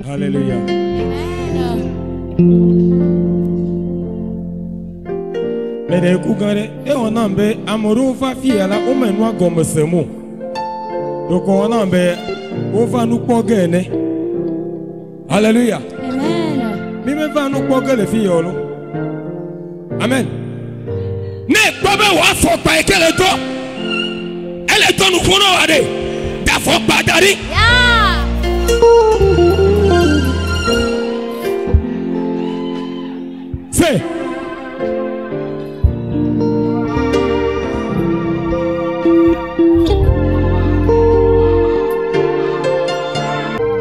Hallelujah. Meɖe ku gã ɖe ewɔ nam be ame ɖewo va fi ya la wome nua gɔme sem o. Ɖeko wɔ nam be wova nu kpɔ ge ene. Hallelujah. Amen. Mi meva nu kpɔ ge le fi ya o lo. Amen. Ne ekpɔ be wò afɔkpa yi ke le dɔ ele dɔ nuƒo na wòa ɖe da afɔkpa da ɖi. Yeah. Se.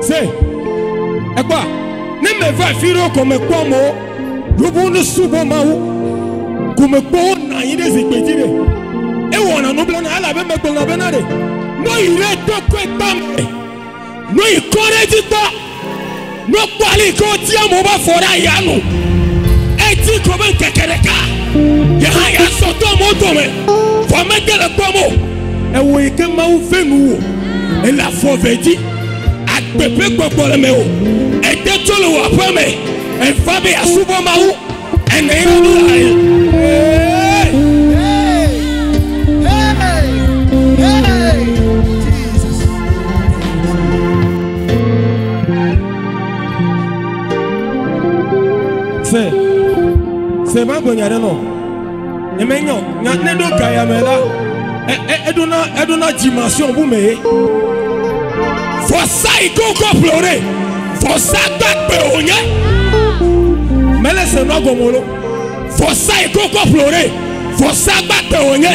Se. Ekpɔa, ne meva afi ɖewo ko mekpɔ amewo, yewo ne subɔ Mawu, ko mekpɔ wonɔ anyi ɖe zikpui dzi ɖe. Ewɔna nublanui elabe megblɔna bena ɖe, ne woyi ɖe tɔkɔe tame, ne woyi kɔ ɖe edzi kpɔ, ne wokpɔ ale yi ke wotia amewo ƒe afɔ ɖe aya nu, edzi ko be ŋkeke ɖeka ye hã yeasɔ to amewo dome, vɔ mede le kpɔm o. Ewɔ yi ke Mawu ve nuwò, èle afɔ ve dzi, agbe ƒe gbɔgbɔ le mewò, ède tso le wò aƒe me, èva be yeasubɔ Mawu, ènɔ anyi ɖe nu la. Hey! Hey! Hey! Jesus. Se, se va gblɔ nya ɖe nɔ. Nye menyɔ, nya ne ɖo ga ya me la, e, e, eɖona, eɖona dimension bu me ye. Vɔsa yi ke wokɔ ƒle wo ɖe, vɔsa gbagbe wònye. Mele se nua gɔme o lo. Vɔsa yi ke wokɔ ƒle wo ɖe, vɔsa gbagbe wònye.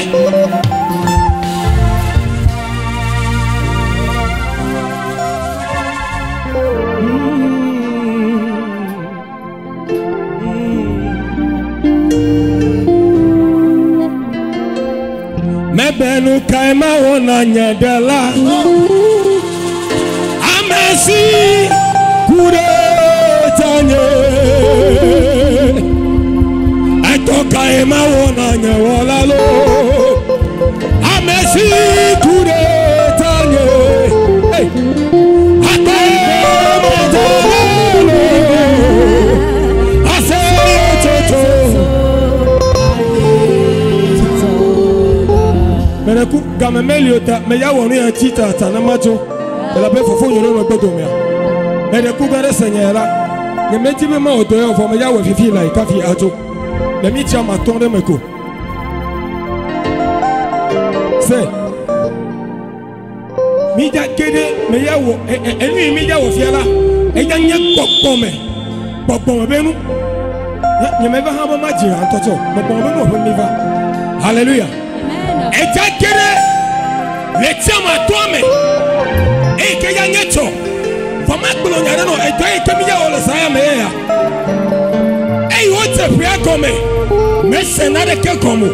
Mebe nu kae mawɔ na nye ɖela? Ame si ku ɖe tanye. Etɔ kae mawɔ na nye wɔla lo? Ame si ku ɖe tanye. Hey. Ate matale lo. Aseyetsotso. Mene ku game meli o ta me ya wɔ nu ya tsi ta ta ne ma tso elabe fofo nyɔ ɖe megbe domea. Mene ku gã ɖe se nye la. Nye medzi be mawɔ dɔ ya o vɔ me ya wɔ fifi la yi kafi atso. Le mi tsi ame atɔ̃ ɖe me ko. Se. Mi dza ge ɖe me ya wɔ ɛ ɛ enu yi mi dza wɔ fia la eya nye gbɔgbɔme gbɔgbɔme be nu. Nye nye meva hã be ma dzi hã ŋutɔ tsɛ o. Gbɔgbɔme be nu wɔƒe mi va. Hallelujah. Amen. Edza ge ɖe le tsi ame atɔ̃a me eyi ke ya nye tsɔ. Vɔ magblɔ nya ɖe nɔ edɔ yi ke mi ya wɔ le zã ya me ye ya. Eyi wodze ƒea gɔme mese naneke gɔme o.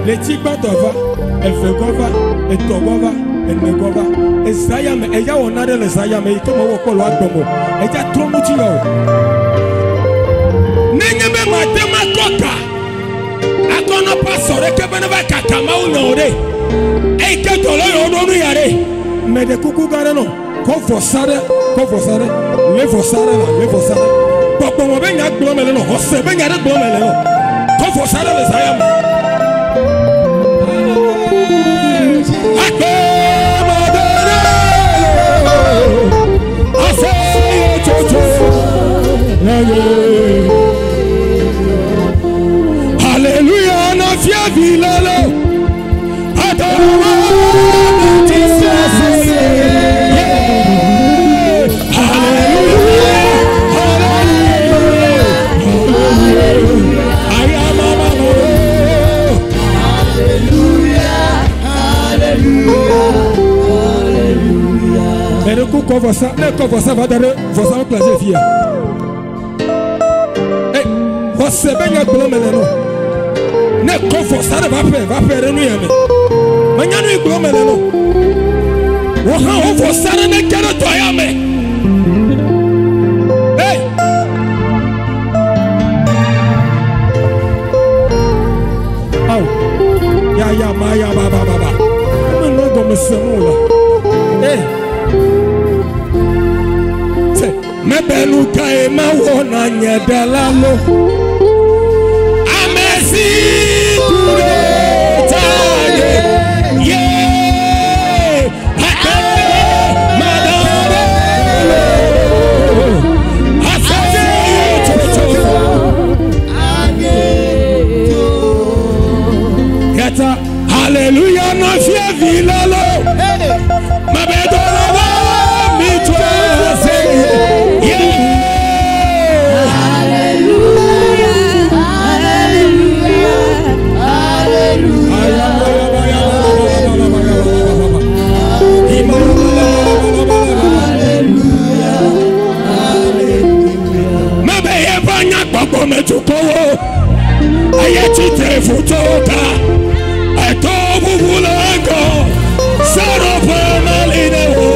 Le tsi gbãtɔ va, eve gɔ va, etɔ̃ gɔ va, ene gɔ va. Ezã ya me eya wɔ naɖe le zã ya me yi ke mewɔ kpɔ le woagbe me o. Edza trɔ ŋuti ya o. Nenye be mate makɔ ka akɔnɔ pasɔ ɖeke be ne va kaka Mawu nya o ɖe. Eyi ke dɔlɔ yewo ɖo nu ya ɖe. Meɖe kuku gã ɖe nɔ kɔ vɔsa ɖe kɔ vɔsa ɖe le vɔsa ɖe la le vɔsa ɖe. Gbɔgbɔme be nya gblɔm le nɔ xɔse be nya ɖe gblɔm le nɔ kɔ vɔsa ɖe le zã ya me. Akpe madere aseyetsotso leye. Hallelujah na fiavi lele. Adawa Jesus. Hallelujah. Hallelujah. Ayamamamo. Mɛ ɖe ku kɔ vɔsa ne kɔ vɔsa va da ɖe vɔsa ƒe kplase fia. Ɛ xɔse be nya gblɔm mele nɔ. Ne kɔ vɔsa ɖe va ƒe va ƒe ɖe nu ya me. Menya nu yi gblɔm mele nɔ. Wò hã wò vɔsa ɖe ne ge ɖe dɔ ya me. Hey! Awo. Ya ya ma ya ba ba ba ba. Eme nɔ gɔme sem o la. Hey! Se. Mebe nu kae mawɔ na nye ɖela lo? Ame si ku ɖe tanye, ye ake maɖe lo. Aseyetsotso. Yata hallelujah na fia vi la lo. Mebe dɔla wa mi tso aseye. Yeah. Mebe yeƒe nyagbɔgbɔmedukɔwo eye tsitre futɔwo ta eto ʋuʋu le ŋgɔ seɖoƒe meli ne wo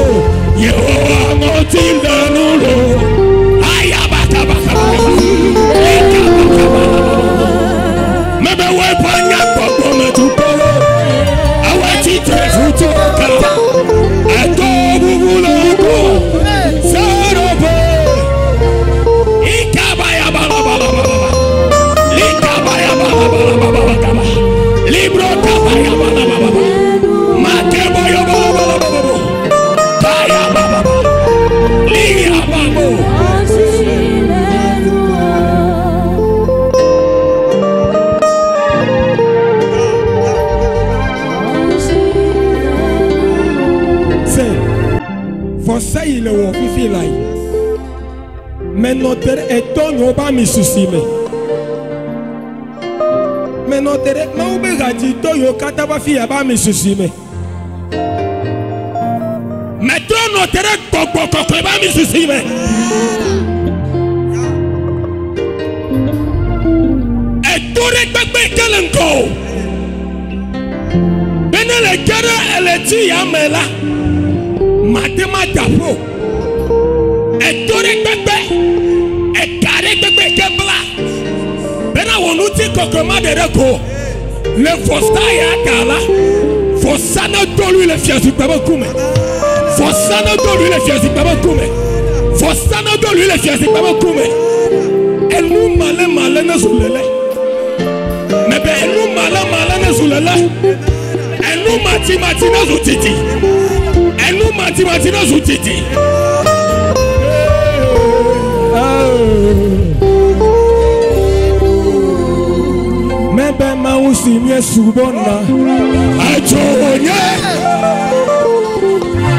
Yehowa ŋɔti le nu lo ayabakabakaba ikabakaba mebe woƒe nyagbɔgbɔmedukɔwo ewɔ tsitre futɔwo ta eto ʋuʋu le ŋgɔ seɖoƒe ikabayabalabalaba likabayabalabalabalabalaba libro kabayabalabalaba makeboyobalabalababo kayabababa liyababo. Se vɔsa yi le wɔ fifi la yi menɔ te ɖe etɔ nyewo be ami susi me menɔ te ɖe mawu be hadzitɔ yiwo katã va fi ya be ami susi me metrɔ nɔ te ɖe gbɔgbɔ kɔkɔe be ami susi me eto ɖe kpekpe ke le ŋgɔ o be ne le ge ɖe eleti ya me la mate ma da ƒo eto ɖe kpekpe eka ɖe kpekpe ke bla bena wò ŋuti kɔkɔe ma ɖe ɖe ko le vɔsa ya ta la vɔsa ne do lui le fiazikpe be kume vɔsa ne do lui le fiazikpe be kume vɔsa ne do lui le fiazikpe be kume enu malemale ne zu lele mebe enu malemale ne zu lele enu matimati ne zu titi enu matimati ne zu titi. Mebe mawu si mie subɔna etso wònye.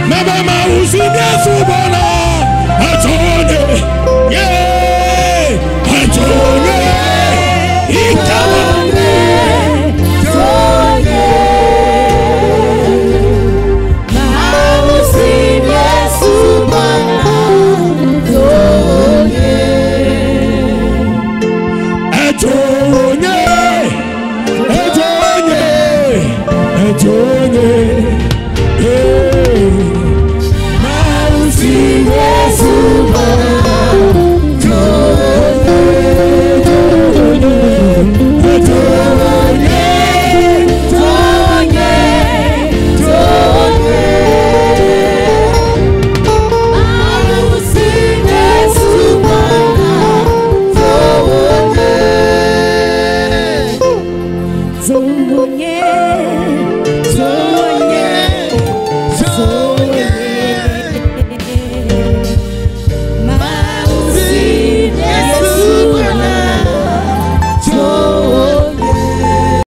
Mebe mawu si mie subɔna